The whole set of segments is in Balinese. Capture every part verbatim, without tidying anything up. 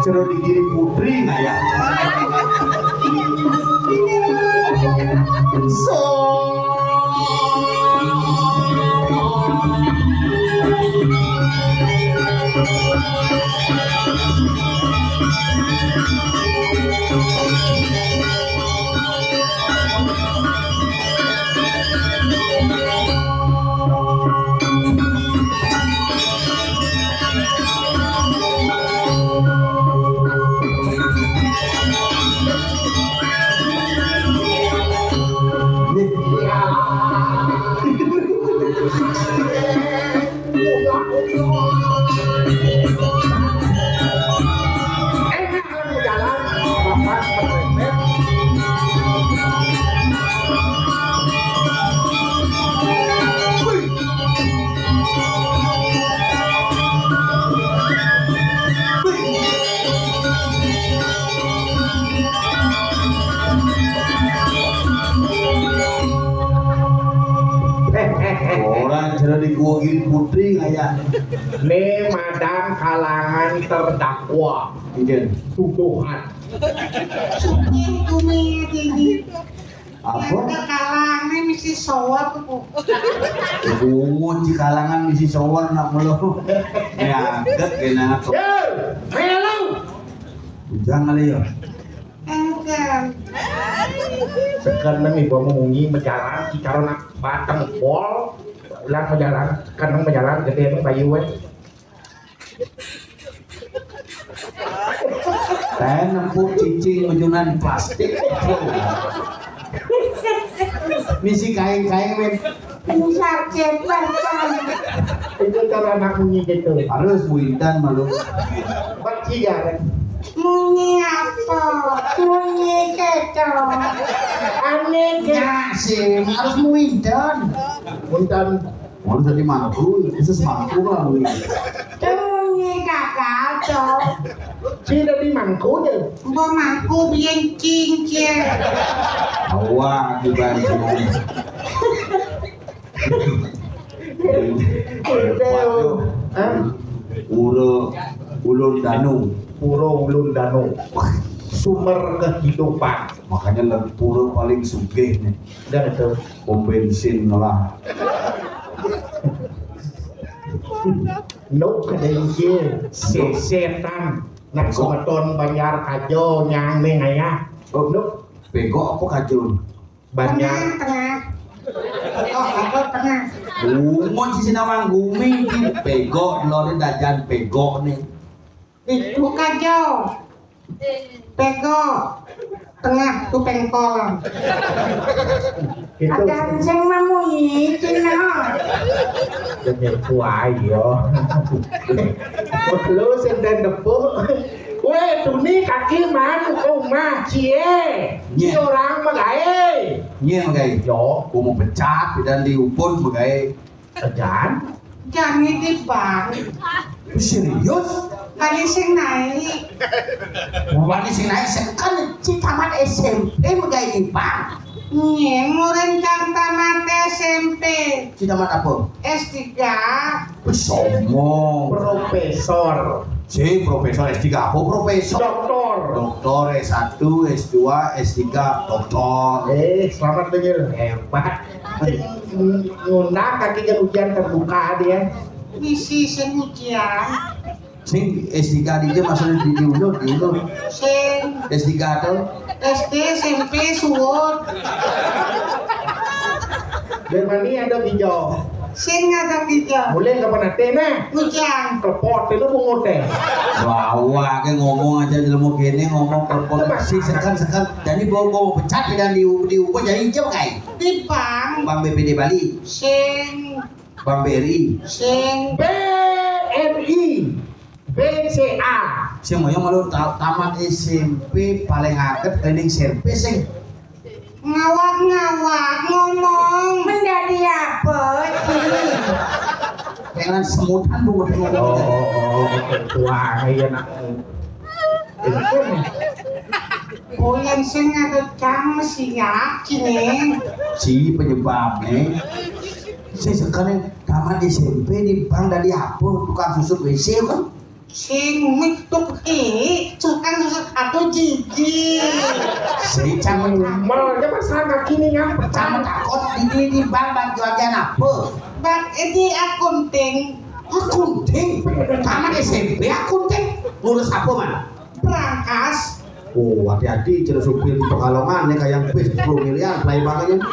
Jero dikirim putri ngayah. So. Orang jero di Gua Giri Putri ngayah. Né madan kalangan terdakwa. Iya. Tuduhan. Sugih kumaha jadi. Apa? Ada kalangan misi sowar tuh. Bungut di kalangan misi sowar nak mulu. Ya, gak kena. Yo, melu. Ujang kali ya. Enggak. Sekarang nih gua mau munyi majalan, ci cara nak batang pol, ulang majalan, sekarang majalan gede emang bayu weh. Teh nempuk cicing ujunan plastik. Misi kain-kain men. Sakit banget. Itu cara anak munyi gitu. Harus muintan malu. Bak cigar. Munyi apa? Munyi keto. Aneh. Ya sih, harus muintan. Muntan. Mau jadi mangku, khusus mangku lah. Tuh, ini kakak, cok. Ci jadi mangku ya? Mbok mangku biyen cincin. Awak di Bandung. Hah? Pura Ulun Danu. Pura Ulun Danu. Sumber kehidupan. Makanya pura paling sugih nih. Dan itu pom bensin lah. Nuk kadéngké sesetan nak semeton Banjar Kajo nyang ning ayah. Oh, nuk. Bego apa Kajo? Banjar. Tengah, tengah. Oh, apa tengah? Bungut sih nawang gumi iki bego lore dajan bego nih. Ih, buka jauh. Pego. Tengah tuh pengkol. Itu. Ada sing mamuyi Cina. Demi kuai yo. Lu sing den depuk. Weh, tuni kaki man rumah cie. Cie orang magaé. Cie magaé. Yo, gua mau pecat dan diupun magaé. Jan? Jani di bank. Serius? Bani sing naik. Bani sing naik sekan ci tamat S M P megai di bank. Nyén murid kang tamat S M P. Ci tamat apa? S tiga. Sombong. Profesor. Si profesor S tiga apa profesor? Doktor. Doktor S satu, S dua, S tiga, doktor. Eh, selamat dengar. Hebat. Ngundang kaki kan ujian terbuka dia. Misi sing ujian. Sing S tiga di dia maksudnya di, di Undul, di Undul. Sing S tiga atau? S D, S M P, suwut. Dari mana ada hijau? Sing ada hijau. Mulai kapan nanti nah? Ujian. Klepot itu bungut deh. Wah, wah, kayak ngomong aja jelemu gini, ngomong klepot. Coba. Si sekan, sekan. Jadi bawa, bawa pecat dan di, di, jadi hijau kayak. Di bank. Bank B P D Bali. Sing. Bank B R I. Sing. B R I. B C A. Sing moyo malu ta-, tamat S M P paling aget kening servis sing. Ngawak-ngawak ngomong. Menjadi apa, Ci? Dengan semutan bungut ngomong. Oh, oh, oh, oh, tuang, iya nak. Itu nih. Oh, yang sing ada cang siap, Ci, nih. Si penyebabnya. Si sekarang tamat S M P di bank dari apa? Tukang susut W C kan? Sing mik tuk i, sukan atau jiji. Sing cang mel, coba sang kaki nih, ngam. Cang takut di, di, di bank, bank jualan apa? Bak, eh, di akunting. Akunting? Tamat S M P akunting? Ngurus apa, man? Berangkas. Oh, hati-hati, cara supir di Pekalongan nih, kayak bis sepuluh miliar, play banget.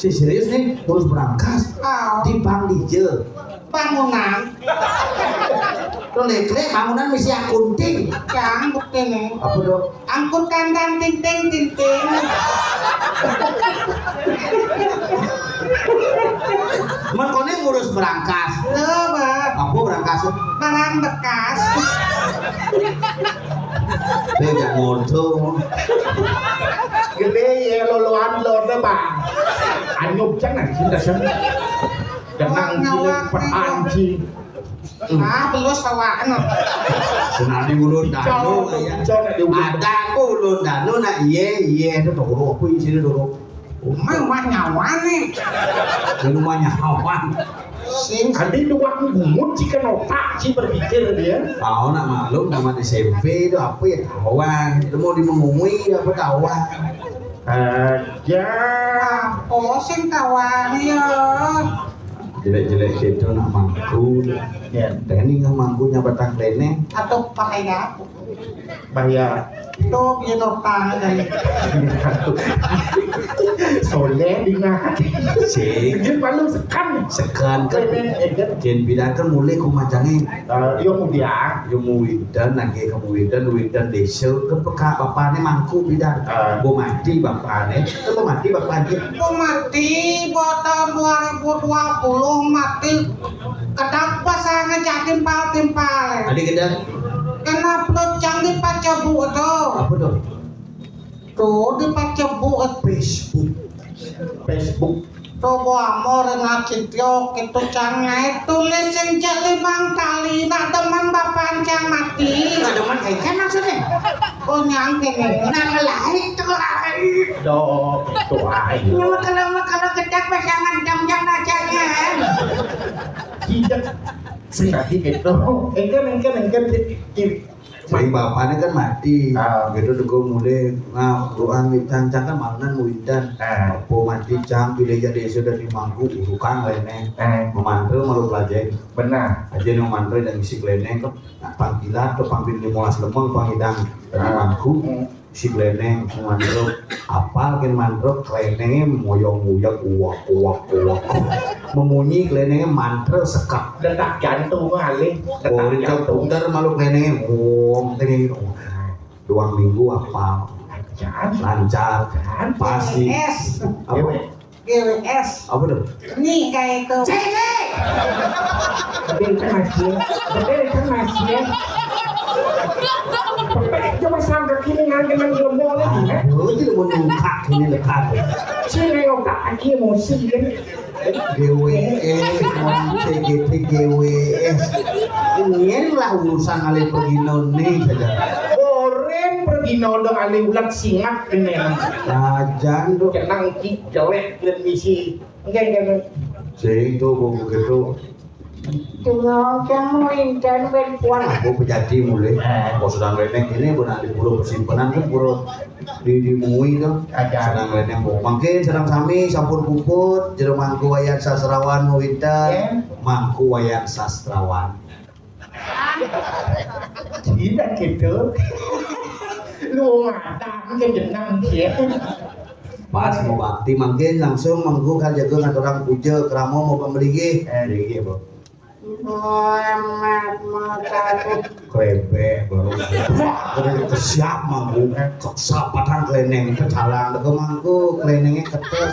Si serius nih, ngurus berangkas. Oh. Di bank dijel. Bangunan. Lo neklek bangunan misi akunting. Yang bukti nih. Apa dong? Angkutan dan tinting-tinting. Man koné ngurus berangkas. Lo, Bang. Apa berangkas? Barang bekas. Dia nggak ngodo. Gedé ya loloan lo, Bang. Anyup jangan cinta sen. Dengan ngawak cilik petanci. Ah, belum sawaan. Senadi ulun danu, ya. Ada aku ulun danu, nak, iya, iya, itu toko apa isinya dulu? Rumah, rumah nyawa nih. Di rumah nyawa. Sing. Adi dua bungut, jika otak, si berpikir dia. Tahu, nak, maklum, nama S M P itu apa ya, tahuan. Itu mau dimengumui apa tahuan. Aja. Oh, sing tahuan ya. Jelek-jelek gitu nak mangku. Ya. Teh ini nggak mangkunya batang klene. Atau bahaya. Bahaya. Itu biar notang kan. Soleh dengan. Sing. Dia paling sekan. Sekan kan. Klene, ya kan? Jen bilang kan mulai kumacangnya. Eh, yo mudian. Yo muwidan, nangke kamuwidan, widan desa, kan peka bapane mangku bidan. Ah. Bo mati bapane, kan bo mati bapane. Bo mati, bo tahun dua ribu dua puluh mati. Kedap pasangan jadi timpal-timpal. Adi kedap? Kena perut cang dipacabu tu. Apa tu? Tuh, dipacabu. Facebook. Facebook. Coba amor ngacityo, itu cang tulis sing cek limang kali, nak teman bapak cang mati. Nak teman kayak kan maksudnya? Oh, nyang kene. Nah, lain tuh lain. Dok, itu ayo. Kalau, kalau, kalau kedak pasangan jam-jam aja kan. Tidak. Sing tadi gitu. Engken, engken, engken. Sing bapane kan mati. Ah. Gitu, dego mulai, nah, doa cang-cang kan mangan muwidan. Ah. Apa mati cang, pilih jadi sudah di mangku, urukang leneng. Ah. Memantel malu pelajain. Benar. Aja yang memantel dan isi leneng, kan. Nah, panggilan tuh, panggil lima belas lemeng, pangidan. Dari mangku. Hmm. Si Gleneng mantra, apal ken mantra, Glenenge moyong-moyong, uwak, uwak, uwak. Memunyi Glenenge mantra sekak. Detak jantung ngalih, detak jantung. Rinco puter malu Glenenge, wong tene. Doang minggu apal. Lancar. Lancar. Lancar. Pasti. Yes. Apa? G W S. Apa tuh? Nih kayak itu. Cek, cek. Betul kan, Mas, ya? Betul kan, Mas, ya? Betul, coba sangka kini nganti nang lembo lagi, ya? Aduh, tidak mau nungkak ini lekat. Sini otak lagi emosi, kan? G W S, mau C G T G W S. Ini lah urusan alih pergi noni saja. Goreng pergi nodong alih ulat singak ini. Rajan tuh. Kenang ki jelek dan misi. Enggak, enggak, enggak. Sing tuh, Bu, begitu. Tengok kamu intan berpuang. Aku pejati mulai. Eh. Kalau sudah remeh ini, Bu, nanti pura persimpenan kan pura di, di mui tuh. Ada. Sedang remeh, Bu. Mungkin sedang sami, sampun puput, jero mangku wayan sastrawan, mau intan. Ya. Mangku wayan sastrawan. Tidak gitu. Lu ngadang ke jenang dia. Pas mau bakti mangkin langsung mangku kan jaga ngaturang puja krama mau pembeli. Eh, nggih, Bu. Muhammad Mutafik. Krebek baru. Krebek siap mangku. Siap patang kleneng pecalang. Ke mangku klenengnya ketes.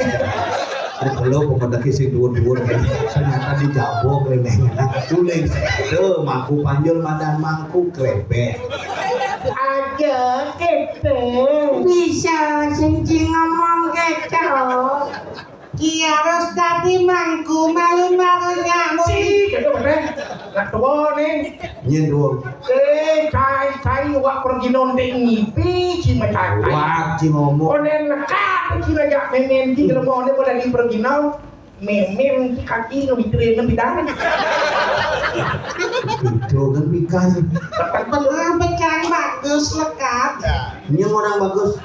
Belum pemedeki sing dhuwur-dhuwur. Ternyata dijabok klenengnya. Nah, tulis. Tuh, mangku panjul madan mangku krebek. Aja gitu. Bisa sing ngomong gitu. Ki harus dadi mangku malu-malu nyamuk. Ci, gitu bener. Nak tua nih. Nyen tua. Eh, cai, cai, wak pergi nonte ngipi, ci macai. Wak, ci ngomong. Onen lekat, ci ngajak menen, ci lemah, onen pada di pergi nau. Mémé, kaki nu mikirin lebih dalam. Itu kan pikan. Pernah pecah bagus lekat. Ini orang bagus.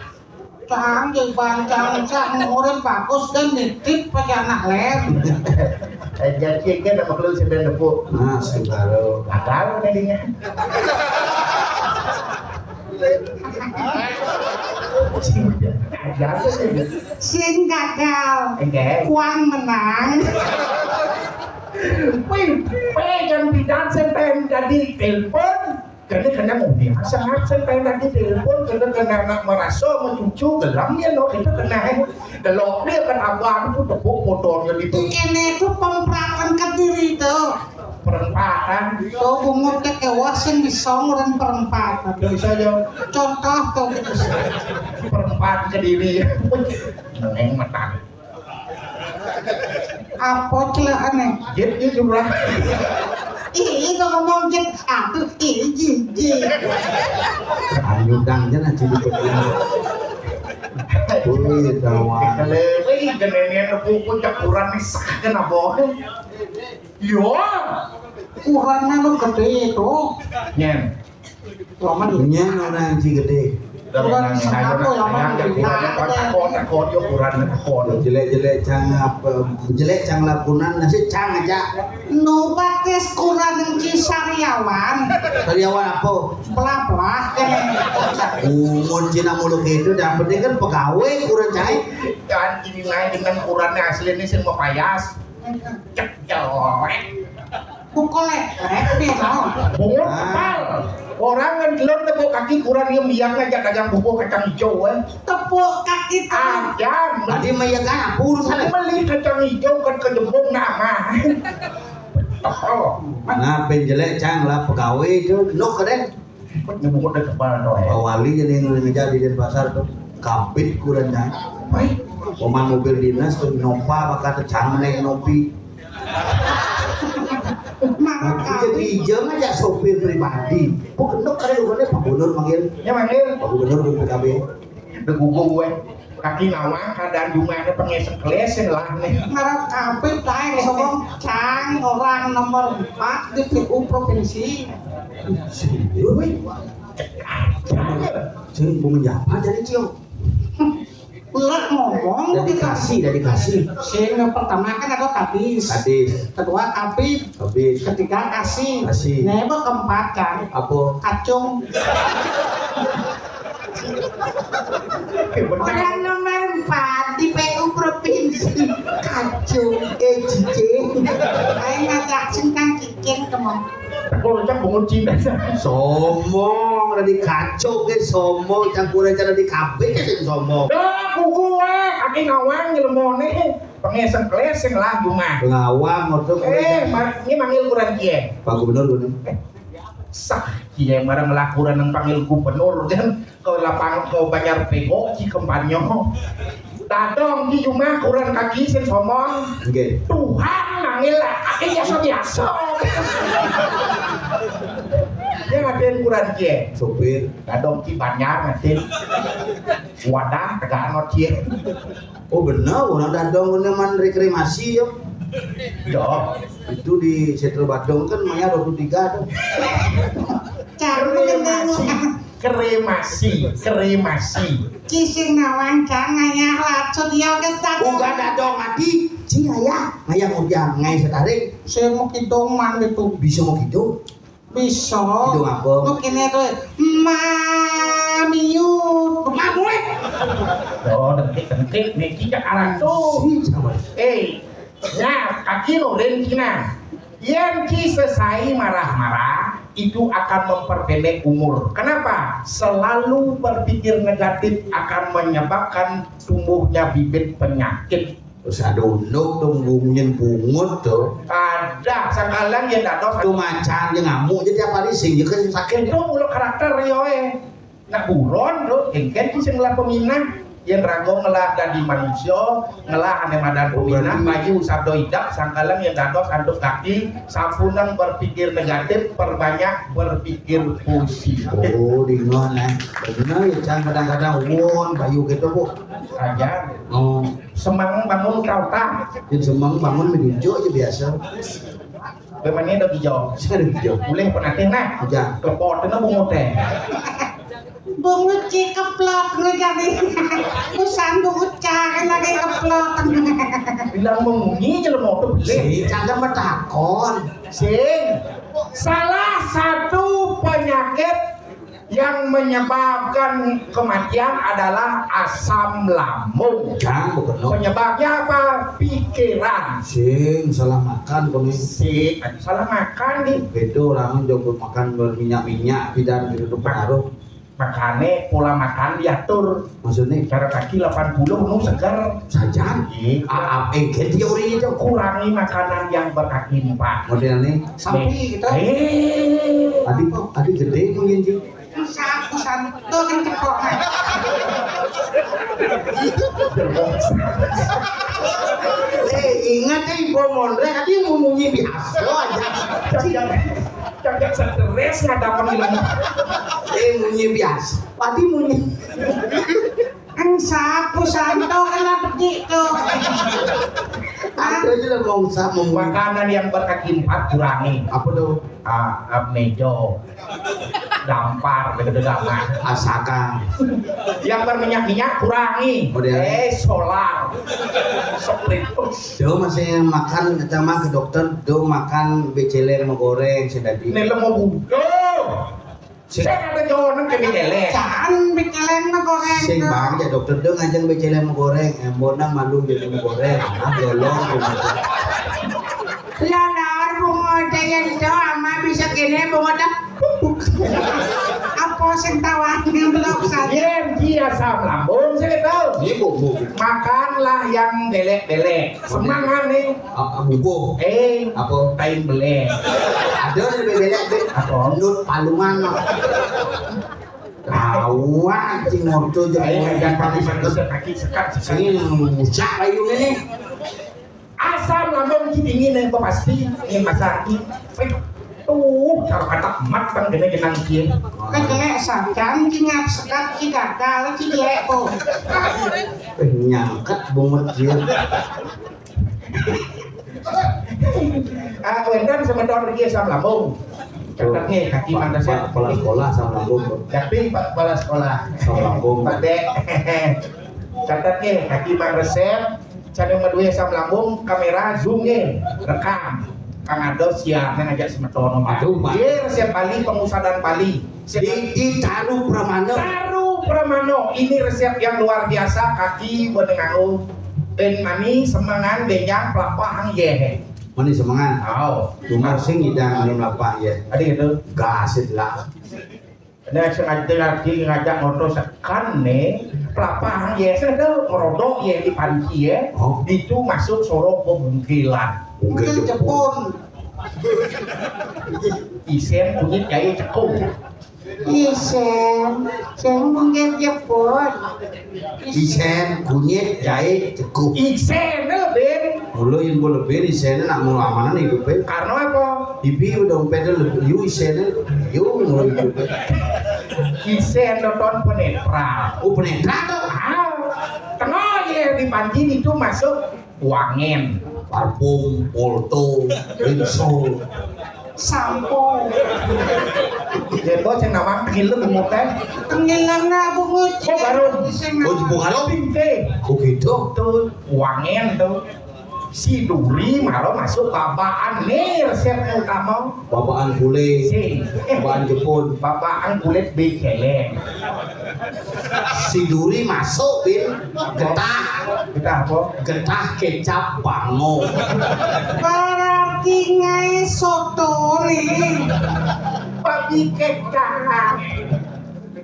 Cang, di bancang, cang, murid bagus dan nitip pakai anak lem. Eh, jadi kan apa perlu sedang nepuk? Nah, sekarang. Gagal tadinya. Gagal. Sing gagal. Oke. Kuang menang. Wih, pegang bidan senten tadi telepon. Kena kena mau biasa, senten tadi telepon, kena kena anak merasa mencucu gelam ya lo itu kena eh. Delok dia kan abang itu tepuk motornya di Ini tuh pemperatan ke diri tuh. Perempatan. Tuh bungut ke kewas yang disong dan perempatan. Tuh bisa aja. Contoh tuh gitu. Perempat ke diri. Neng matang. Apa celakane? Jit, jit, jumlah. Ih, kok ngomong jit? Aduh, ih, jit, jit. Ayo dang, jangan jadi begini. Wih, kawan. Kalau ini genennya buku cekuran nih sah kena bohong. Yo, ukurannya lu gede itu. Nyen. Lama dulu. Nyen orang yang gede. Ukuran sepatu yang mana? Ukurannya kotak-kotak, ukurannya kotak. Jelek-jelek cang apa? Jelek cang lapunan, nasib cang aja. Nu pakai ukuran yang sariawan. Sariawan apa? Pelah-pelah kan. Umur Cina mulu gitu, yang penting kan pegawai ukuran cai. Kan ini lain dengan ukurannya asli ini sih mau payas. Cek jelek. Buku lek, lek, dia tahu. Bungut kepal. Orang kan gelem tepuk kaki kurang dia biang aja dagang bubur kacang hijau eh. Tepuk kaki tuh. Aja. Tadi mah ya kan apa urusan? Beli kacang hijau kan ke jembung nama. Oh. Nah, penjelek cang lah pegawai itu. Nuk keren. Nyebut deh kepala doang. Pak Wali jadi yang ngejar di Denpasar tuh. Kabit kurang cang. Woi, paman mobil dinas tuh nyopa bakal cang naik nopi. Marah kabit. Jadi ijeng aja sopir pribadi. Kok kendok ada lu Pak Gubernur manggil? Ya manggil. Pak Gubernur B P K B. Udah gugung gue. Kaki nawang keadaan jumahnya pengesek kelesin lah nih. Marah kabit, tai ngomong cang orang nomor empat di P U provinsi. Serius? Sing mau menjawab jadi Cio. Lah ngomong dari kita. Kasih, dari kasih. Sing yang pertama kan ada kadis. Kadis. Kedua kabit. Habis. Ketiga kasih. Kasih. Nah, yang keempat kan. Apa? Kacung. Orang nomor empat di P U provinsi. Kacung, eh, cicing. Ayo ngajak singkang cicing teman. Aku ucap bungut Cina. Sombong, ada di kacung ke sombong, campuran cara di kabeh ke sing sombong. Dah, kuku eh, kaki ngawang nyelemone. Pengeseng keleseng lah cuma. Ngawang untuk eh, ini manggil kurang kie. Pak Gubernur bener. Sah, kie marang laporan yang panggil gubernur kan ke lapang ke Banjar Pego ci kempanyo. Dadong di rumah kurang kaki sing somong. Nggih. Tuhan manggil kaki biasa-biasa. Dia ngatain kurang kie. Sopir. Dadong di Banjar ngatain. Wadah tegak no kie. Oh benar, orang dadong ini man reklamasi ya. Ya. Itu di Setro Badung kan mayar dua puluh tiga tuh. Cara mengenang. Kremasi, kremasi. Cising nawang cang ayah lacut ya ke tadi. Bukan dadong mati, ci ayah, ayah mau biang ngai setarik. Saya mau kidung man itu. Bisa mau kidung? Bisa. Kidung apa? Mau kini tuh mamiut. Mamut. Oh, detik-detik nih kita arah tuh. Eh, nah, kaki lo dan Cina. Yang ci sesai marah-marah itu akan memperpendek umur. Kenapa? Selalu berpikir negatif akan menyebabkan tumbuhnya bibit penyakit. Terus ada unduk tuh bungut tuh. Ada sekalian yang dados tuh macan yang ngamuk jadi apa hari sing juga sakit. Itu mulu karakter yo eh. Nak buron tuh, engken tuh sing lah peminah. Yén raga ngelah dadi manusia, ngelah ané madan. Oh, peminah, berarti bayu sabda idep, sangkaling yén dados antuk gati, sampunang berpikir negatif, perbanyak berpikir positif. Oh, dingeh, nah. Bener ya, Cang, kadang-kadang won, bayu gitu, Bu. Aja. Oh. Semeng bangun kau tah. Yén semeng bangun, menunjuk aja biasa. Bagaimana dok hijau? Saya dok hijau. Boleh penatih, nah. Aja. Kepot, kena bungut, eh. Bungut ci keplok ngejani. Usang bungut cara lagi keplok. Bilang memunyi jelema tu beli. Sing, jangan matakon. Sing. Salah satu penyakit yang menyebabkan kematian adalah asam lambung. Jangan, bukan, no. Penyebabnya apa? Pikiran. Sing, salah makan, kono. Sing, salah makan nih. Beda orang jago makan berminyak-minyak, tidak gitu pengaruh. Makane pola makan diatur. Maksudnya? Cara kaki delapan puluh nu seger. Sajan? Iya. Ah, ah, engke teori itu. Kurangi makanan yang berkaki empat. Modelnya sapi gitu. Eh. Adi, adi gede mungkin, Ji. Sapu santo kan cepok. Eh, ingat, eh, Ibu Mondre, adi mau munyi biasa aja. Jangan, jangan stres ngadapin ilmu. Eh, munyi biasa. Adi munyi. Ang sapu santo kena becik tuh. Ada aja lah mau sa-, mau. Makanan yang berkaki empat kurangi. Apa tuh? Ah, ah, mejo. Dampar, gitu, gitu, mah. Asaka. Yang berminyak-minyak kurangi. Oh, dia. Eh, solar. Spiritus. Dia masih makan, kata mah ke dokter, dia makan becelen sama goreng, sedadi. Ini lemu budo. Sing. Saya ada jawab ke becelen. Jangan becelen sama goreng. Sing bang, ya dokter, dia ngajeng becelen sama goreng. Embonang malu becelen sama goreng. Ah, lolong. Ladar bungut yang itu ama bisa kene bungut. Apa sing tawani belum saja? Yen dia asam lambung, saya tahu. Iya, Bu, Bu. Makanlah yang belek-belek. Semangat nih. Ah, ah, bubuh. Eh, apa? Tain belek. Ada nih belek, belek. Apa? Nut palungan. Lawan cing orto jeung. Ayo, jangan pakai sekat, kaki sekat, sekat. Sini, mucak payung ini. Asam lambung ki dingin yang pasti, yang masaki. Tuh, cara kata emat kan gini genang kie. Kejelek sajan, ki ngap sekat, ki gagal, ki jelek tuh. Eh, nyangket bungut dia. Ah, wénten semeton mriki asam lambung. Catet nggih, kaki mangkesé. Kepala sekolah asam lambung. Tapi Pak Kepala Sekolah. Asam lambung. Pak Dek. Catet nggih, kaki mangkesé. Sané madué asam lambung, kamera zoom nggih, rekam. Kang Ado siarnya ngajak semeton. Aduh, Pak. Nggih, resep Bali, pengusadan Bali. Di, di Taru Pramana. Taru Pramana. Ini resep yang luar biasa, kaki beneng anggo. Ben mani semengan benjang pelapah yeh. Mani semengan. Aw. Cuma sing ngidang anu pelapah yeh. Adi gitu. Gasit lah. Nah, sengaja lagi ngajak motor sekan nih. Pelapah yeh, saya tuh merodok yeh di panci yeh. Oh. Itu masuk sorok pembungkilan. Mungkin Jepun. Isen kunyit gaya cekung. Isen, sing mungkin Jepun. Isen, kunyit, jahit, cekung. Isen lebih. Mula yang boleh lebih, isen nak mula amanan hidup, eh. Karena apa? Ibi udah umpet lebih, yu isen, yu mula hidup, eh. Isen nonton penetra. Oh, penetra tuh. Ah, tengah ya di panci itu masuk. Wangen, parfum, polto, rinso, sampo. Ya, bos yang nawang tengil lu bungut, eh? Tengilan lah bungut. Oh, baru. Sing oh, dibuka lo? Pinte. Oh, gitu. Tuh, wangen tuh. Si Duri malah masuk babaan nih resep utama. Babaan kulit. Sing. Babaan Jepun. Babaan kulit becelen. Si Duri masuk, Bin. Getah. Getah apa? Getah kecap bango. Berarti ngai soto nih. Babi kecap.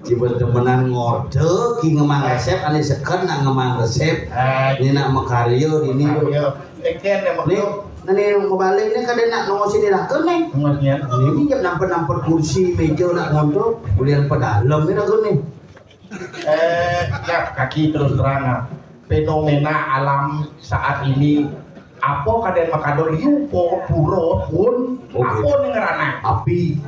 Jiwa demenan ngorde, ki ngemang resep, ane seken nak ngemang resep. Eh. Ini nak makarya, ini. Makarya. Eken yang nih, makarya. Nah, nih, mau balik nih, kada nak nongol sini lah, kan, nih? Nongolnya. Ini jam nampak-nampak kursi, meja nak ngontok, kuliah pedalem ini, kan, nih? Eh, ya, kaki terus terang, ah. Fenomena alam saat ini, apa kadén makada liu, po-, pura, pun, oke, apa né ngeranang? Api.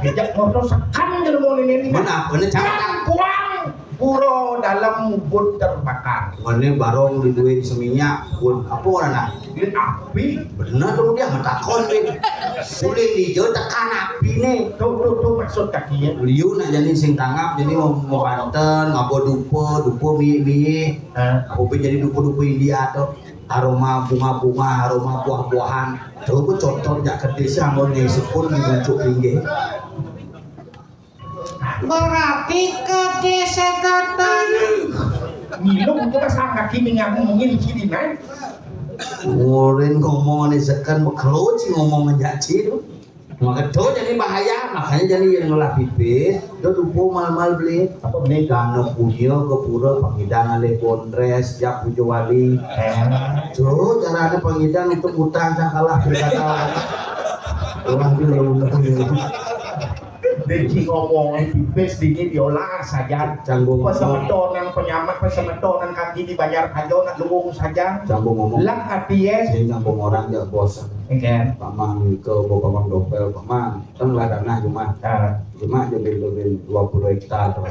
Jejak motor sekan jelema né. Mana apa né cara? Buang, buang. Pura dalam mubut terbakar. Mana barong di duit seminyak, pun apa ngeranang? Duit api. Bener tuh dia matakon, Win. Suling hijau tekan api nih. Tuh, tuh, tuh, maksud kaki ya. Liu nak jani sing tanggap, jadi mau, mau banten, ngaba dupa, dupa mie, mie. Hah? Apa pun jadi dupa-dupa India tuh. Aroma bunga-bunga, aroma buah-buahan. Coba contoh jak kedis, anggon ngai sepun di muncuk pinggir. Berarti kedis sedotan. Ngilu, coba sang kaki minggu mungkin sini, nah. Murin ngomong ni sekan, makelo ci ngomong aja ci tu. Maka tu jadi bahaya, makanya jadi yang ngolah pipis, tu dupo mal-mal beli. Apa beli? Dana punya ke pura pangidang alih bondres, jak puja wali. Eh. Tu cara ada pangidang itu utang sang kalah, berkata. Orang dia ulang. Dadi ngomong pipis dini diolah saja. Canggung. Pesemeton nang penyamat, pesemeton nang kaki dibayar aja, nak luung saja. Canggung ngomong. Lak ati ya. Sing canggung orang jak bosan. Enggak. Pamang ke Bopamang Dopel, Pamang. Teng lah tanah cuma. Ah. Cuma jebel-jebel dua puluh hektar tuh.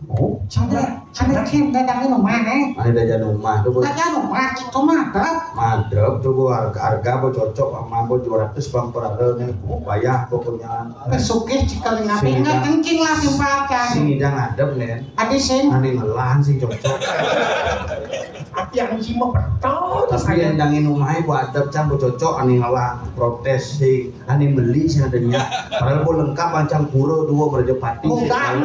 Oh, sana, sana kin dadangin rumah, eh. Ada dajan rumah tuh, Bu. Dajan rumah, itu madep. Madep tuh, Bu, harga, harga, Bu, cocok, mampu dua ratus bang per hari nih. Oh, payah pokoknya. Pesukih cikal ngapi, nggak kencing lah, simpel kan. Sing idang adem, nih. Adi sing. Ane ngelah sing cocok. Ati yang sih mau betul, tapi yang dangin rumahnya, Bu, adep, cang, Bu, cocok, ane ngelah, protes sing, ane beli sing adanya. Padahal, Bu, lengkap, ancang pura, dua, Merjapati. Bukan.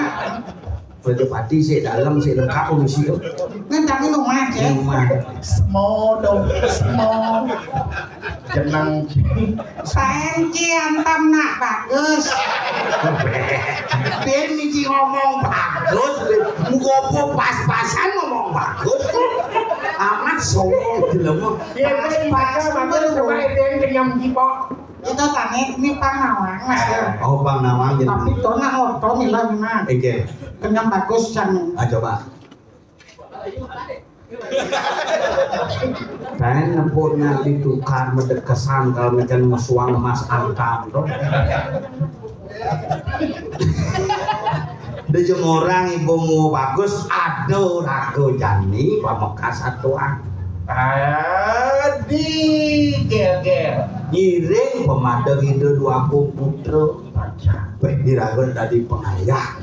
Merjapati sik dalem, sik lengkap, komisi tu. Ngendangi rumah, Cek. Rumah. Semua dong, semua. Jeneng. Saen ki antam nak bagus. Ben miji ngomong bagus, Ben. Muka apa pas-pasan ngomong bagus. Amat songong jelema. Ya, pas-pasan bagus, coba itu yang kenyam jipok. Itu tani, ini pang nawang, Mas, ya. Oh, pang nawang, jadi. Tapi to nak oto nih lah, Mas. Oke. Kenyam bagus, Cang. Ah, coba. Kain nepuknya ditukar medekesan kalau macam mesuang emas angkam tuh. Dejeng orang ibu mau bagus, ada raga jani pamekas satuan. Adi gel-gel. Ngiring pemadeng ida dua puluh putra. Weh, diraga tadi pengayah.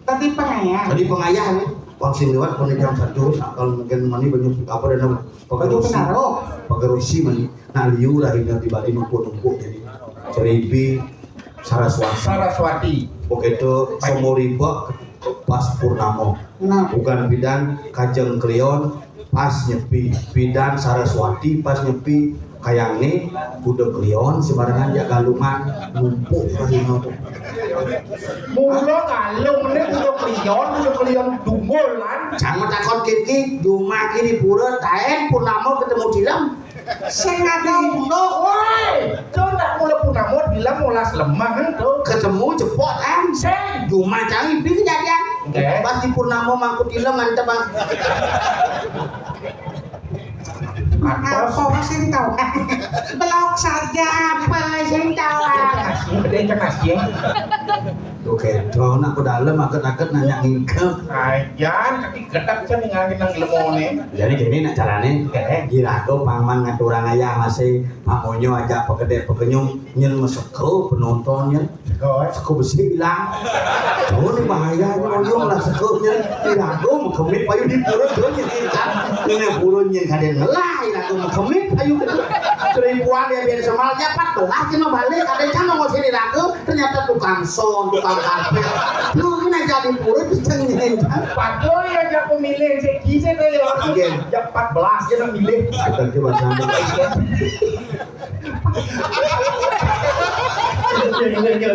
Tadi pengayah. Tadi pengayah nih. Wang sing lewat pada jam satu, nah, kalau mungkin mani banyak apa dan apa, pegerusi. Penaruh. Pegerusi mani. Nah, liu lah ini tiba di numpuk-numpuk jadi. Ceribi, Saraswati. Saraswati. Oke, itu semua riba pas purnama. Nah. Bukan bidan, kajeng kliwon, pas nyepi. Bidan Saraswati pas nyepi. Kayang nih, kuda kliwon sembarangan jak galungan, numpuk kali numpuk. Mula galung nih kuda kliwon, kuda kliwon dungul kan. Jangan takut kiki, cuma kini pura, taen purnama ketemu dilem. Sing ada unduk, woi. Cuma mula purnama dilem molas lemah kan tuh. Ketemu jepot kan. Sing. Cuma cari ini kejadian. Oke. Pas di purnama mangkut dilem mantep, Bang. Apa sing tahu? Belok saja apa sing tahu? Kasih, gede kasih. Tuh, kayak nak ke dalam, aket-aket nanya ngingkep. Ayan, kaki gedek saya ninggalin nang lemone. Jadi gini nak carane, oke. Girago paman ngaturang ayah masih, Pak Monyo aja pegede pekenyum, nyen meseko penontonnya. Seko, eh? Seko besi hilang. Tuh, ini bahaya, ini Monyo lah sekonya. Girago mengkemit payu di pura, tuh, nyen hitam. Ini pura nyen kadang ngelah, girago mengkemit payu. Seribuan dia biar semal, ya, empat belas, cuma balik, ada yang mau sini ragu, ternyata tukang son, tukang karpet. Lu ini jadi murid, bisa nyanyi. Padahal ya, jak pemilih, saya kira deh, ya. Oke. Jak empat belas, dia milih. Kita coba sambung. Ini, ini, ini.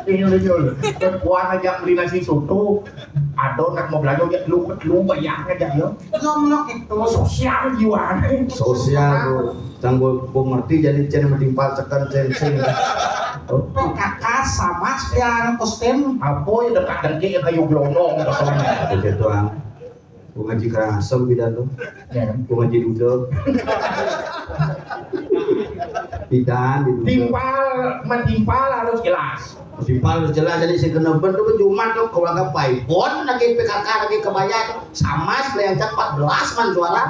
Ini, ini, ini. Kuat aja beli nasi soto. Ada nak mau belanja, ya, lu, lu bayar aja, ya. Ngomong itu. Sosial jiwa. Sosial, Bu. Cang, Bu, Bu ngerti, jadi cen mending pal tekan cen sing. P K K sama yang Kustin. Apa ya dekat dengki ya kayu gelondong katanya. Begitu ah. Gua ngaji kerasem pidan tuh. Ya. Gua ngaji duduk. Pidan di duduk. Timpal, mentimpal harus jelas. Timpal harus jelas, jadi sing kena ben tuh cuma tuh keluarga Paibon lagi P K K lagi kebaya tuh. Sama sebelah yang empat belas man suara.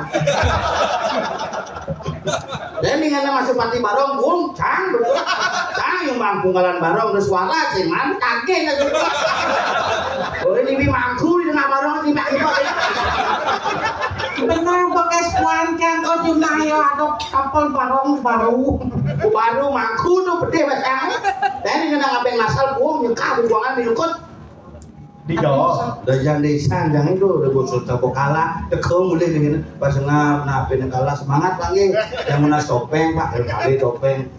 Dan dengan masuk pati barong, bung, cang, cang yang bangkung kalan barong, terus suara sih man, kaget aja. Oh ini mangku di tengah barong, ini mangku. Benar bekas puan kan, kau cuma ayo ada kapal barong baru. Baru mangku tuh gede bahasa. Dan dengan ngapain masal, bung, nyekah buangan di lukut. Di Jawa. Dah jangan desa, jangan itu, udah bosok tabok kalah, tekong boleh dengan pas ngap, nah, pina kalah semangat lagi. Yang mana topeng, Pak, kali topeng.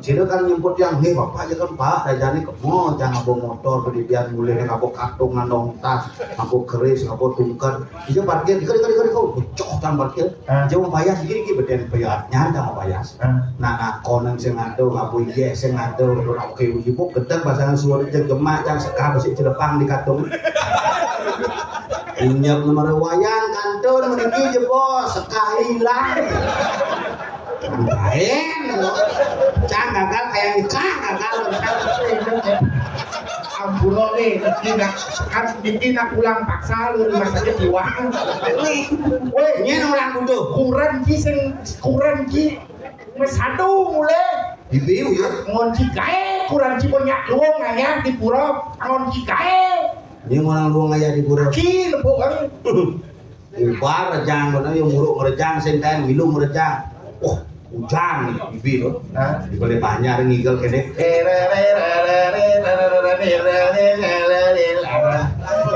Cina kan nyebut yang, "Hei, Bapak aja kan, Pak, dah jangan ke mall, jangan bawa motor, kemudian mulai dengan bawa kartung, ngandong tas, bawa keris, bawa tungkat." Dia parkir, dikali, dikali, dikali, kau bocor kan parkir. Ah. Dia mau payas, gini, gini, beden payas, nyata mau payas. Ah. Nah, nah, konen sing ado, ngapu iye sing ado, ora oke uji, kok gedeg pasangan suara jeng gemak, cang sekar, besi celepang di katung. Inyap nomor wayan, kantun, meniki jebos, sekar hilang. Main, lo. Cang gagal kayak nikah, gagal. Ampun, lo, nih, ini nak, kan, ini nak pulang paksa, lu, rumah sakit jiwa. Weh, weh, ini orang butuh. Kurang ki sing, kurang ki. Wis satu mulai. Dibiu ya. Ngonci gae, kurang ci banyak luwung ayah di pura. Ngonci gae. Ini orang luwung ayah di pura. Ki lepuk kan. Ubar rejang bener ya, muruk merejang, sing kain milu merejang. Oh, hujan bibi tuh. Hah? Di balai banjar ngigel kene.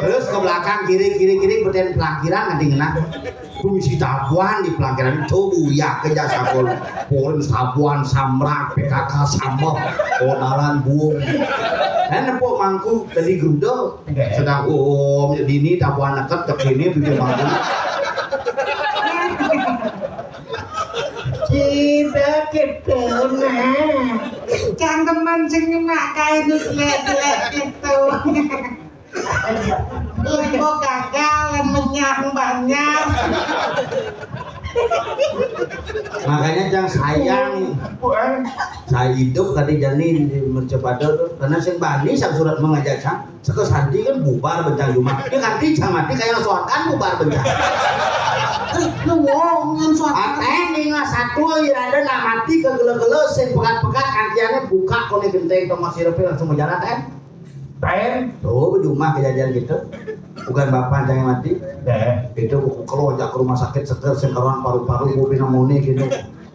Terus ke belakang, kiri, kiri, kiri, beden pelangkiran, nanti ngena. Ku misi tabuan di pelangkiran, coba ya, kerja sabun. Pohon sabuan, samrak, P K K, sambah, konalan, buung. Dan nepuk mangku, tadi geruduk. Sedang, oh, dini, tabuan neket, cek dini, bikin mangku. Kita ketemu. Cangkeman sing nyemak kain, jelek-jelek gitu. Ibu gagal, menyang banyak. Makanya, Cang, sayang. Saya hidup tadi jani di Mercepada tuh, karena sing bani sang surat mengajak, Cang. Seko santi kan bubar bencang cuma. Ini kan tincang mati kayak soakan bubar bencang. Eh, lu wong yang soakan. Aten nih nggak satu, ya ada nak mati ke gelo-gelo, sing pekat-pekat, antiannya buka kone genteng, tomo sirepe langsung menjalan, kan? Pen. Tuh, cuma kejadian gitu. Bukan bapak yang mati. Deh. Itu buku kalau ajak ke rumah sakit seger, sing karuan paru-paru, gue pinamone gitu.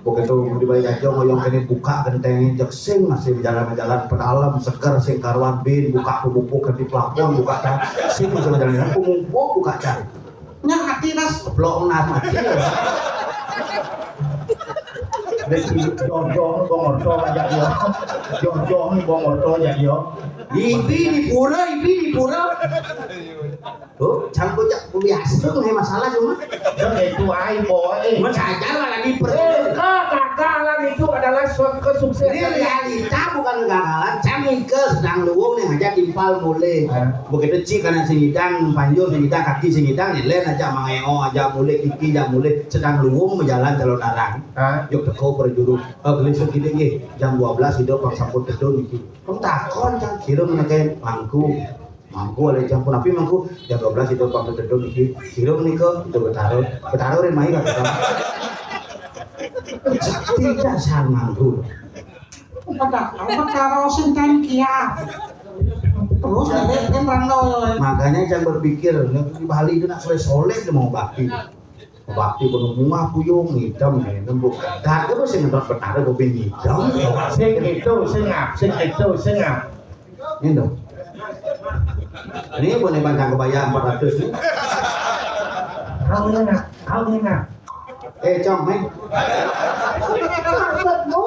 Begitu di balik aja ngoyong kene buka gentengnya, jek sing masih jalan-jalan pedalem, seger, sing karuan bin, buka pemupuk di plafon, buka kan, sing masih jalan-jalan, pemupuk buka cari. Nah, hati ras. Keplok, nah, hati. Wis jojong kok ngerti aja dia. Jojong kok ngerti aja dia. Ibi di pura, ibi di pura. Tuh, cang bocah biasa tuh, nggak masalah cuma. Kan itu aib, boy. Cuma saja malah di per- Eh, kegagalan itu adalah suatu kesuksesan. Ini realita, bukan kegagalan. Cang ke sedang luwung nih, aja timpal mulai. Hah? Begitu ci karena sing idang, panjur sing idang, kaki sing idang, nih, len aja mangeo, aja mulai, kiki aja mulai, sedang luwung menjalan calon arang. Hah? Yuk teko perjuru. Eh, beli segini nggih, jam dua belas itu pang sampun tedun iki. Pun takon, Cang, kira menekan mangku. Mangku oleh jam pun api mangku, jam dua belas itu pang tedun iki. Kira menika itu Betara. Betara rin mai kan. Tidak sang mangku. Apa karo sing ten kia. Terus dari kan rano. Makanya, Cang, berpikir, di Bali itu nak soleh-soleh dia mau bakti. Bakti penuh bunga puyung hitam ya, nembuk. Dak apa sing ngentot Betara kuping hitam. Sing itu, sing ngap, sing itu, sing ngap. Ini dong. Ini boleh panjang kebaya empat ratus nih. Kau ini nak, kau ini nak. Eh, Cong, eh. Maksudmu?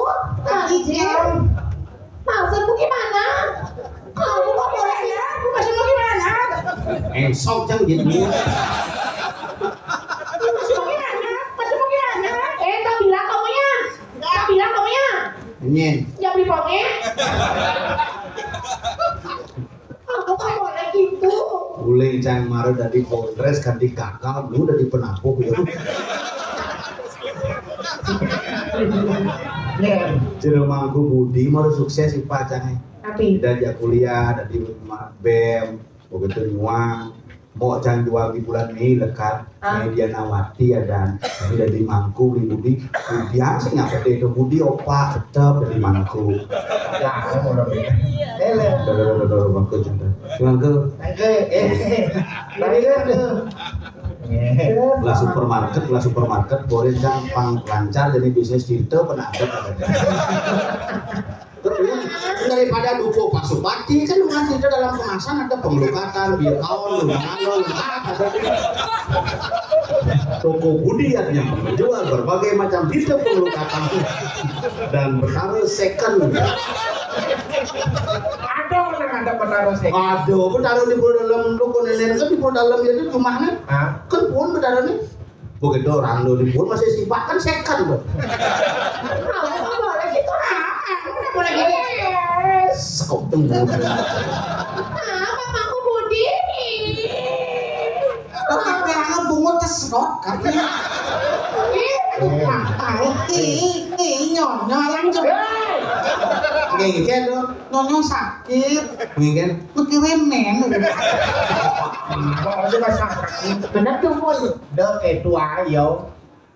Tadi Jin. Maksudmu gimana? Kamu kok boleh ya? Maksudmu gimana? Esok jam gitu. Maksudmu gimana? Maksudmu gimana? Eh, tak bilang kamunya. Tak bilang kamunya. Nyen. Yang beli pongnya. Lencang mara dadi kongres kanti gagal, lu dadi penampung ya. Jero Mangku Budi mara sukses ipa cangé. Tapi ida jak kuliah dadi bem, begitu nyuang. Mau cang jual di bulan Mei lekat. Ah. Mei Dianawati ada. Tapi dadi Mangku Budi. Budi sing apa deh itu Budi opak tetep dadi Mangku. Ya, orang. Ele. Dulu, dulu, dulu, waktu cinta. Mangku. Mangku. Eh. Lah supermarket, lah supermarket, boleh kan pang lancar jadi bisnis cinta pernah ada. Betul. Daripada dupo Pak Supati kan lu ngasih ke dalam kemasan ada pengelukatan, biar kawan lu, mana lu, apa tadi? Toko Budian yang menjual berbagai macam hitam pengelukatan dan bertaruh second. Ada orang ada bertaruh second. Ada bertaruh di dalam toko nenek kan di dalam itu rumahnya. Hah? Kan pun bertaruh nih. Begitu orang dulu pun masih sibak kan second tuh. Apa boleh gitu? Ah, apa boleh gitu? Sekop tunggu. Apa Mangku Budi? Oke, bilangnya bungut kesedot katanya. Ih, ih, ih, nyonya yang jebak. Nggih, nggih, lho. Nyonya sakit. Nggih, kan? Mesti wemen. Kok aja masyarakat. Bener tuh, Pun. Dek, eh, tua, yo.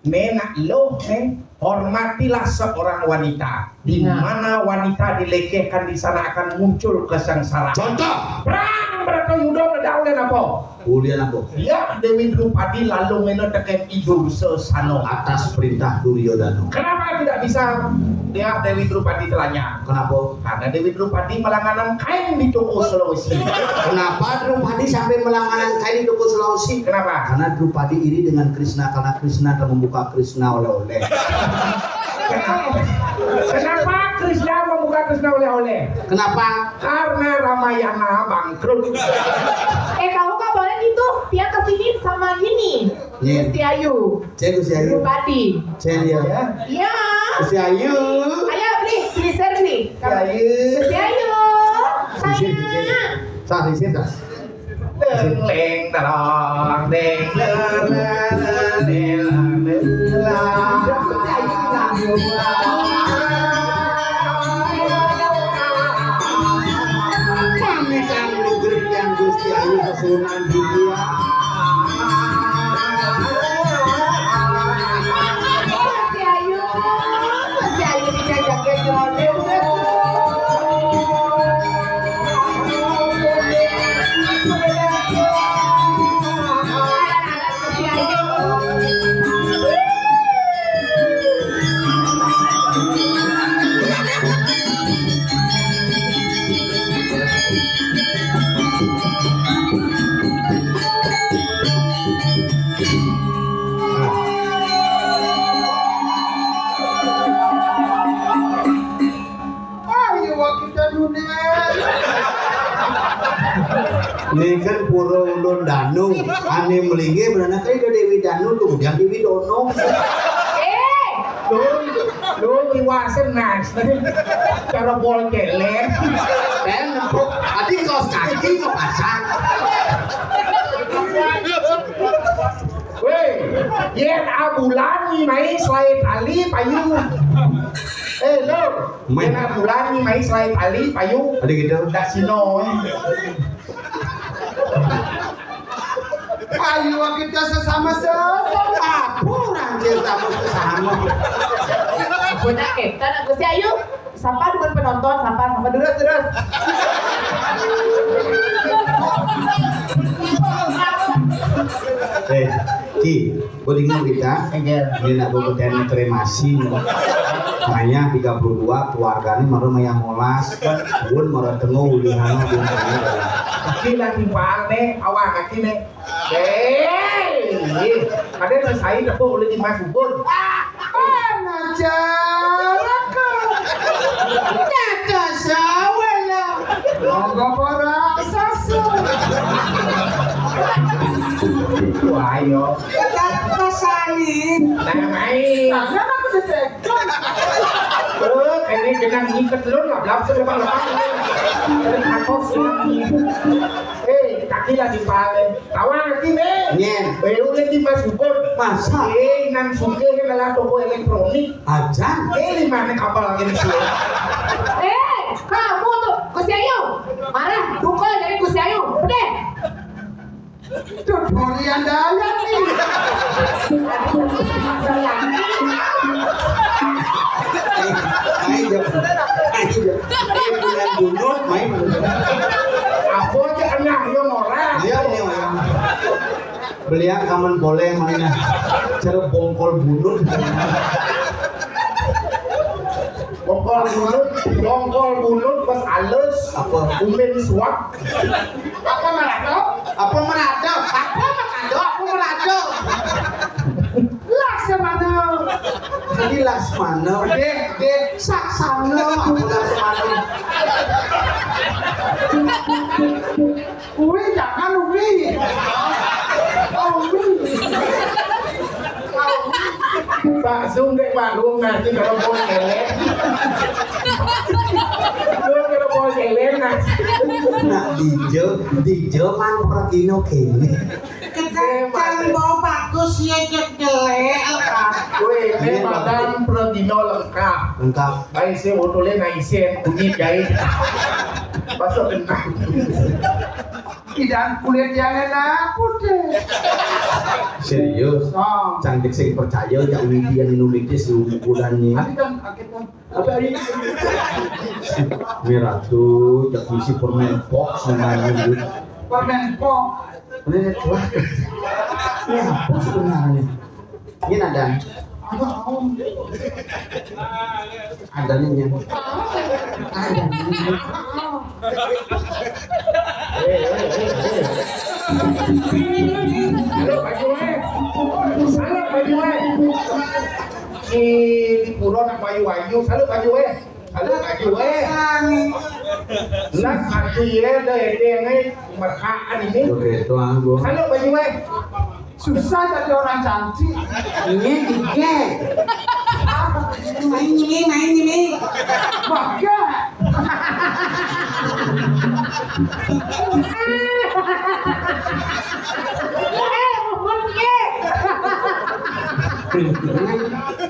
Nenak lo, eh, hormatilah seorang wanita. Di mana wanita dilecehkan, di sana akan muncul kesengsaraan. Contoh. Perang berapa Yudo ngedaulen apa? Ulian apa? Ya, Dewi Drupadi lalu ngena teken idur sesano. Atas perintah Duryodana. Kenapa tidak bisa dia Dewi Drupadi telanya? Kenapa? Karena Dewi Drupadi melanganan kain di toko Sulawesi. Kenapa Drupadi sampai melanganan kain di toko Sulawesi? Kenapa? Karena Drupadi iri dengan Krishna, karena Krishna telah membuka Krishna oleh-oleh. Kenapa? Kenapa Krishna membuka Krishna oleh-oleh? Kenapa? Karena Ramayana bangkrut. Eh, kamu nggak boleh gitu. Dia kesini sama gini. Iya. Gusti Ayu. Cek Gusti Ayu. Bupati. Cek dia. Ya. Iya. Gusti Ayu. Ayo, beli, beli servis. Gusti Ayu. Gusti Ayu. Di sini, di sini. Sayang. Sah, di sini, sah. Deng, deng, terong, deng, deng, deng, deng, deng. Pamitan lugrek yang Gusti Ayu kesunan dunia. Gusti Ayu, Gusti Ayu dijajake jole. Ayo, kita dunia. Ini kan pura ulun danu, ane melinggih benar kayak Dewi Danu, kemudian Dewi Dono. Eh, lu, lu tiwasen, Nas. Cara bol kelek. Dan nempuk, ati kaos kaki mau pasang. Weh, yen abulan ni mai selai tali payu. Eh, lo, yen abulan ni mai selai tali payu. Ada gitu. Dak sino, eh. Ayo kita sesama, sesama. Apa orang kita mau sesama? Punya kita nak Gusti Ayu. Sapa dumun penonton, sapa, sapa terus, terus. Eh, Ki, gue dengar berita. Enggak. Ini nak gue beten kremasi. Makanya tiga puluh dua keluarganya maru mayang molas. Bun maru tengok ulihan bun. Ki lagi paane, awak kaki ne. Eh, ada sesai tepuk oleh di Mas Ubun. Anak jarak. Kata sawala. Monggo para sasu. Wah, yo. Kata sani. Nah, mai. Karena aku detek. Oh, ini kena ngiket lu lah, belum selepas-lepas. Terus aku sini. Eh, tak Ini lagi paling. Tawa lagi nih. Nyen. Eh, udah di Mas Bubur. Masa? Eh, nang suka ya malah toko elektronik. Aja. Eh, di mana kapal lagi di sini? Eh, kamu tuh, Gusti Ayu. Marah, duka jadi Gusti Ayu. Udah. Tuh, Dorian Dayang nih. Ayo, ayo, ayo, bulan bunut, main. Apa aja kena yang orang. Iya, iya, iya. Belian kamen boleh mainnya. Cara bongkol bunut. Bongkol bunut, bongkol bunut pas halus. Apa? Umin suap. Apa merado? Apa merado? Apa merado? Apa merado? Laksamana. Tadi Laksmana. Dek, dek, Saksana. Apa Laksmana? Wi, jangan Wi. Oh, Wi. Pak Sung dek Pak Lung nanti kalau mau cewek. Lu kalau mau cewek nanti. Nah, dijo, dijo mang perkino kene. Kedakan bawa bagus ya, cek jelek, Kak. Weh, ini badan perkino lengkap. Lengkap. Baik, saya botolnya naisin, kunyit jahit. Masuk kentang. Tidak kulit yang enak, putih. Serius? Oh. Cantik sing percaya, jak Widian Indonesia seluruh bulannya. Tapi kan, akhirnya, apa hari ini? Merah tuh, jak misi permen pok semuanya gitu. Permen pok. Ini telah. Ini apa sebenarnya? Ini ada. Ada nih, ada nih. Ada nih. Halo, Pak Juwe. Halo, Pak Juwe. Si di Pura nak Bayu Ayu. Halo, Pak Juwe. Halo, Pak Juwe. Lah, aku ya, ada edeng, eh, merkaan ini. Oke, tuang gua. Halo, Pak Juwe. Susah jadi orang cantik. Ini dikit. Main ini, main ini. Baga.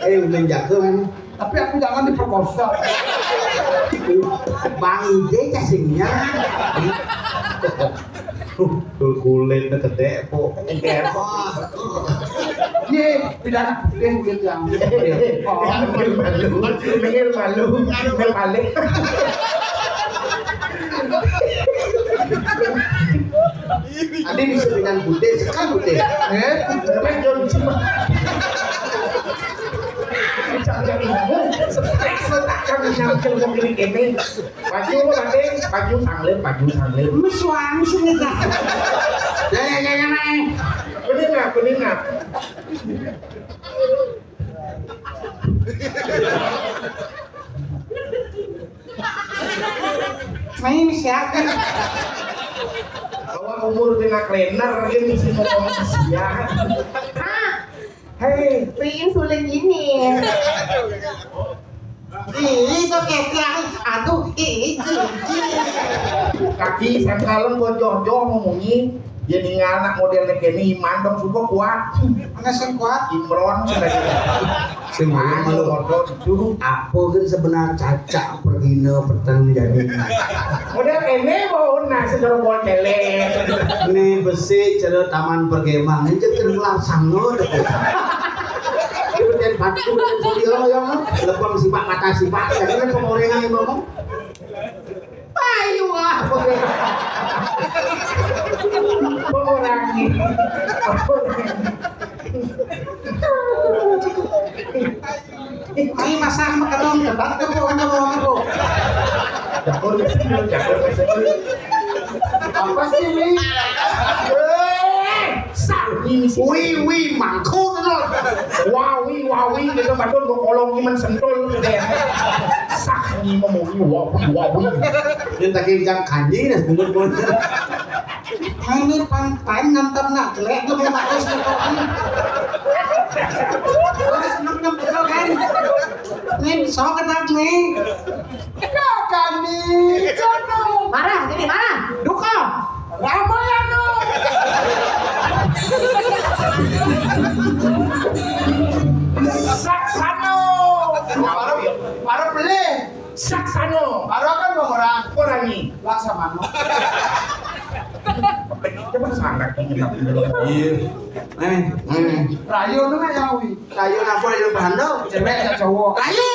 Eh, udah jatuh kan? Tapi aku jangan diperkosa. Bang Ide casingnya. Tuh, kulit gede, po. Gede, po. Ye, tidak, dia kulit yang. Oh. Minggir malu, minggir malu, minggir balik. Ade bisa dengan bude, sekarang bude. Eh, pengen cuma. Cak-cak ilmu, stres letak kami nyangkil wong ini. Baju apa, Bang? Baju sanglir, baju sanglir. Mesuang sini, Kak. Ya, ya, ya, ya, Mak. Kuninga, kuninga. Ini siapa? Bahwa umur dina kalender, ini mesti ngomong sia. Hei, pengen sulit ini. Ih, itu ketiak. Aduh, ih, ih, ih. Kaki sangkalem gua joh-joh ngomongi. Jadi anak modelnya kene iman dong, coba kuat. Mana sing kuat? Imron. Sing malu malu. Modal itu. Apa kan sebenar cacak pergina peteng jadi. Model kene mau nah secara bol tele. Ini besi cara taman perkemang. Ini jadi keluar sangno. Kemudian batu dan studio ya, lepon sipak mata sipak, jadi kan pengorengan ngomong. Payu ah, pengorengan. Ayo masang makan dong, cepat tuh, kok nggak mau aku. Jago, jago, jago. Apa sih, Mi? Eh, sah, ini sih. Wi, wi, mangkuk, no. Wawi, wawi, gitu, padahal gua kolong iman sentul, gitu ya. Sah, ini mau wawi, wawi. Ini tak kayak ikan kanji, nih, bungut-bungut. Ini pan, pan, nonton nak, jelek, tuh, mau makan, sih, kok. Terus, nonton, betul, kan? Nih, sok, ketat, nih. Kakak, nih, jodoh. Marah, jadi marah. Duka. Ramayana. Baru kan orang. Orang ni. Laksamana. Coba sangat. Iya. Eh, eh. Rayu tu nak yawi. Rayu napa rayu pahando? Cewek atau cowok? Rayu.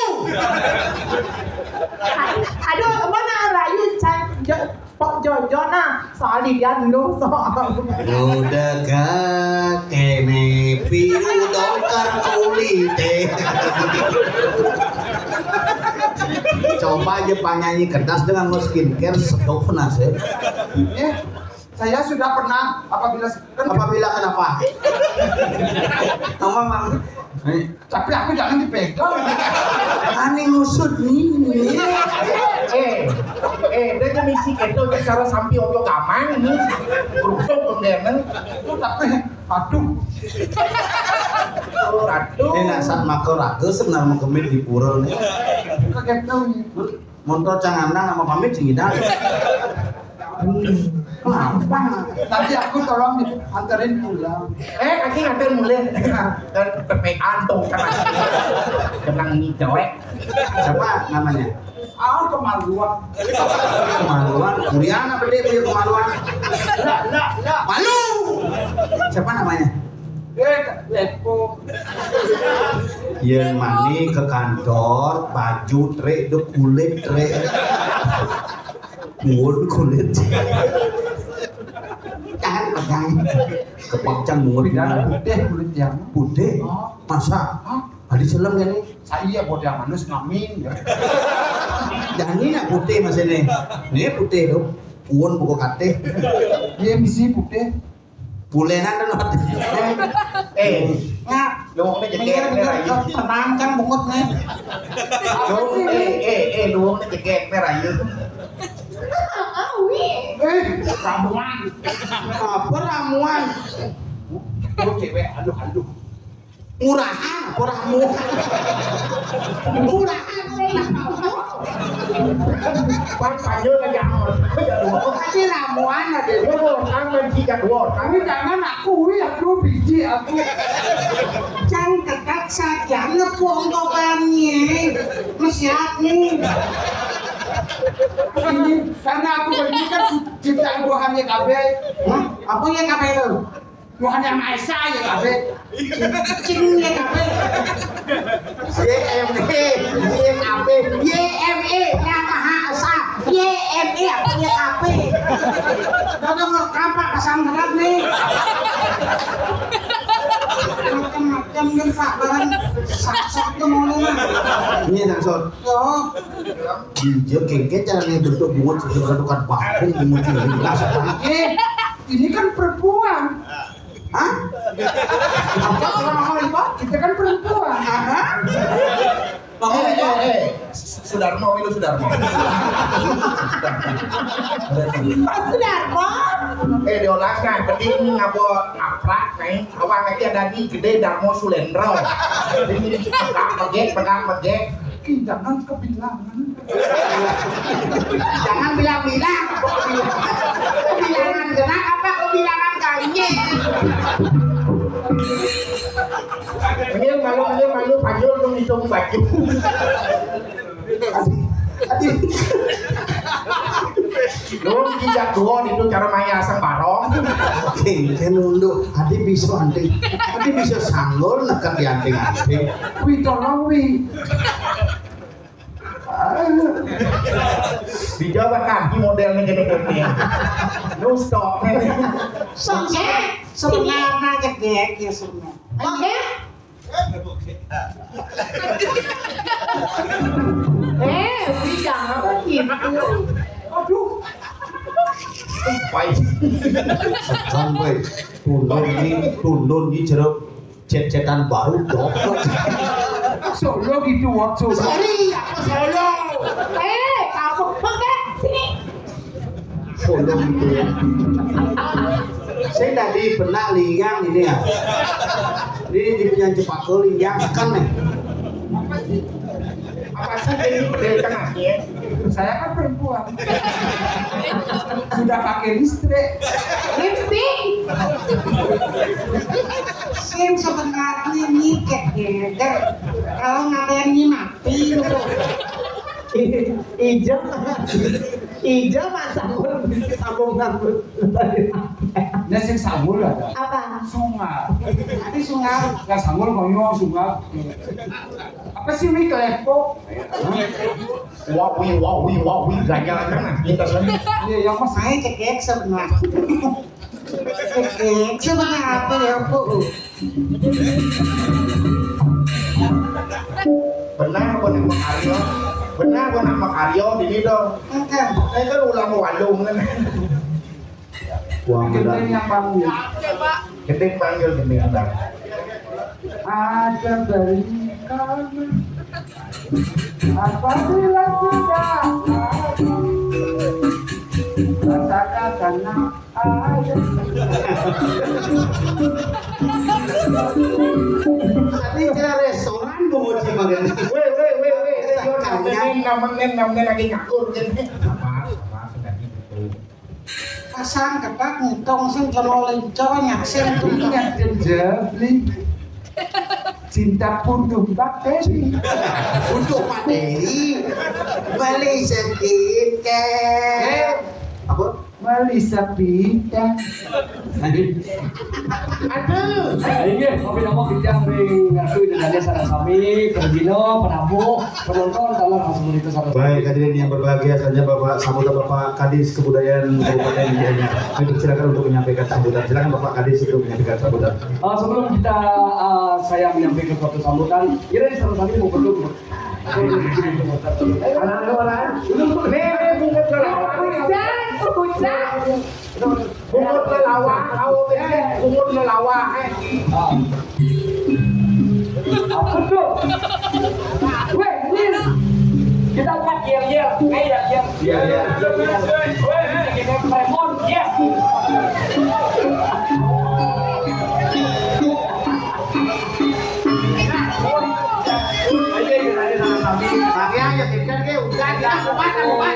Aduh, mana rayu cak jo-, pok jojo nah. Soal dia dulu soal. Udah kene piru dongkar kulite. Coba aja panyanyi kedas dengan mau skincare sedok nas ya. Eh, saya sudah pernah apabila Apabila kenapa? Apa, Mang? Eh, tapi aku jangan dipegang. Aneh ngusut nih. Eh, eh, dia kan misi keto, dia cara sampai ojo kamang nih. Beruntung pun dia, kan? Itu tapi, aduh. Oh, aduh. Ini nak saat maka raga sebenarnya mengkemit di pura nih. Kaget tahu nih. Montor cang andang sama pamit sing idang. Kenapa? Tadi aku tolong anterin pulang. Eh, kaki nganter mulai. Dan P P A tuh kan. Kenang ini cewek. Siapa namanya? Ah, kemaluan. Kemaluan. Kuliah apa dia punya kemaluan? Lah, lah, lah. Malu. Siapa namanya? Eh, lepo. Yang mani ke kantor, baju trek, dek kulit trek. Mulut kulit. Jangan pegang. Kepakcang mulut. Putih kulit yang. Putih. Oh. Masa? Hah? Adi selem kan nih? Saya bodoh manus ngamin ya. Jangan ini nak putih mas ini. Ini putih tuh. Puun buku katih. Iya misi putih. Bulenan tuh not. Eh, nah, lu mau jeger nih rayu. Tenang kan bungut nih. Lu, eh, eh, eh, lu mau jeger nih rayu. Eh, ramuan. Apa ramuan? Lu cewek, aduh, aduh. Murahan apa ramu? Murahan apa ramu? Pan panjul aja amat. Tapi ramuan ada. Lu kan main tiga dua. Tapi jangan aku, wih, aku biji aku. Cang ketat saja nepung kobannya. Mesiat nih. Ini karena aku beli kan ciptaan buahannya kabeh. Hah? Apa ya kabeh itu? Tuhan yang Maha Esa ya kabeh. Cing ya kabeh. Y M E, Y M E, Y M E, yang Maha Esa. Y M E apa ya kabeh? Kau ngerti apa pasang berat nih? Macam-macam kan Pak Baran. Saksat tuh mau nih. Ini saksat. Yo. Dia kengket caranya bentuk bungut sesuatu kan bakung bungut ini. Nah, sekarang, eh, ini kan perempuan. Hah? Apa? Orang Pak, kita kan perempuan. Hah? Eh, eh, eh. Sudarmo, itu Sudarmo. Pak Sudarmo. Eh, diolah kan, penting ngabo aprak, nih. Awang aja dadi gede Darmo Sulendro. Pegang pegek, pegang pegek. Ih, jangan kebilangan. Jangan bilang-bilang. Kebilangan genap apa kebilangan kalinya? Ini malu, ini malu, panjul dong hitung baju. Aduh. Lu tidak dua itu cara maya asam barong. Oke, kan untuk adi bisa anting. Adi bisa sanggul nekat di anting-anting. Wih, tolong, wih. Dijawab kan di modelnya gini gini. Lu stop nih. Sengke, sebenarnya jegek ya sebenarnya. Oke. Eh, Wi, jangan begitu. Aduh. Baik. Sampai tulun ini, tulun di jeruk cet-cetan baru dok. Solo gitu waktu. Sorry, apa solo? Eh, kamu pakai sini. Bolong itu ya. Saya tadi pernah linggang ini ya. Ini di punya Jepako linggang kan nih. Apa sih ini dari tengah ya? Saya kan perempuan. Sudah pakai listrik. Lipstick. Sim sebenarnya nyiket ya. Kalau ngapain nyimak? Iya, Bu. Ijo, ijo, Mas Samuel bisa sambung sambung. Nah, sing Samuel ada. Apa? Sungai. Tapi Sungai. Nah, Samuel konyol Sungai. Apa sih, Wi, kelepok? Wawi, wawi, wawi, gajah kan kita kan. Iya, yang Mas saya cekek sebenarnya. Cekek sebenarnya apa ya, Bu? Benar apa nak makaryo? Benar apa nak makaryo di situ? Enggak. Saya kan ulama walung kan. Wah, benar. Yang bangun. Ketik panggil gending, Bang. Ada berikan. Apabila tidak ada, rasakan karena ada. Tapi cara restoran, Bu, Haji, Bang. Weh, weh, weh, weh, weh, yo, namenin, namenin, namenin lagi ngakur, kan. Apa, apa, sudah gitu. Pasang ketak ngitung sing kena lincah nyaksin. Ingat, Jeng, Jeng, beli cinta pun numpak Dewi. Untuk Pak Dewi, beli skincare. Eh. Apa? Beli sepeda. Aduh. Inggih, kopi nopo kita ring ratu dan sareng sami, Pergino, penabuh, penonton, taler langsung itu sama. Baik, hadirin yang berbahagia, selanjutnya Bapak sambutan Bapak Kadis Kebudayaan Kabupaten Gianyar. Kami persilakan untuk menyampaikan sambutan. Silakan Bapak Kadis untuk menyampaikan sambutan. Eh, sebelum kita, eh, saya menyampaikan suatu sambutan, kira sama tadi mau betul. Anak orang. Nih, nih, bungut lelawak. Hujan, hujan. Bungut lelawak, kau, eh, bungut lelawak, eh. Apa tuh? Weh, ini. Kita buat yel-yel. Eh, ya, yel. Iya, iya. Weh, ini premon, ya. Ayo, ayo, ayo, ayo. Tapi aja, kita ke, udah, jangan lupa, jangan lupa.